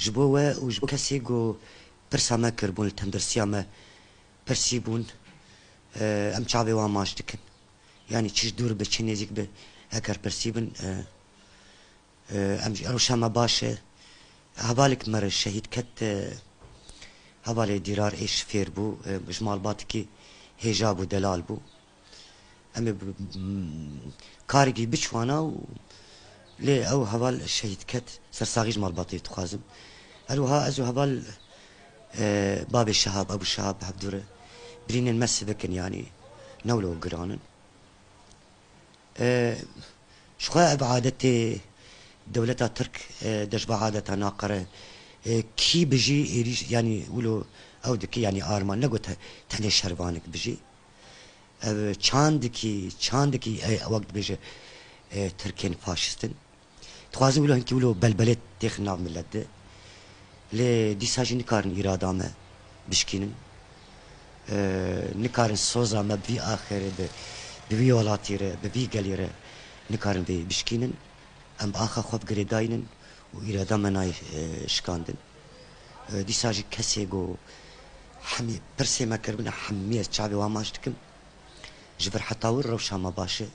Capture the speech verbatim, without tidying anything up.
Ji bo we û ji bo kesê ku pirsa me kiribûn li tenduristiya me pirsîbûn, e, em çavê wan maç dikin. Yanî çi ji dûr be, çi nêzîk be, heger pirsîbin, e, e, em jî rewşa me baş e. Hevalek me re şehîd ket, e, hevalê Dîrar ê şifêr bû, e, ji malbatekî hêja bû, delal bû. Em ê bi, m, karekî biçwana û lê ew heval şehîd ket, sersaxî ji malbatê dixwazim. Her wiha ez û heval, e, babê Şehab, Ebû Şehab hevdû re birînên me sivikin, yanî ne wilo giran in. E, ji xwe ev adetê dewleta Tirk, e, de ji ba adeta naqere, e, kî bijî êrîş, yanî wilo ew dike, yanî arman, ne got te-, tenê şervanek bijî. Ev çandikî, çandikî, e, wek dibêje, e, Tirkên faşistin. Dixwazin wilo hinkî wilo belbelê têxin nav milet de. Lê dîsa jî nikarin îrada me bişkînin. E, nikarin soza me bi vî axê re, bi, bi vî welatî re, bi vî gelî re nikarin vê bişkînin. Em bi axa xwe bi girêdayî nin û îrada me nayê, e, şikandin. E, dîsa jî kesê ku hemî pirsê me kiribine, hemî ez çavê wan maç dikim. Ji vir heta wir rewşa me baş e.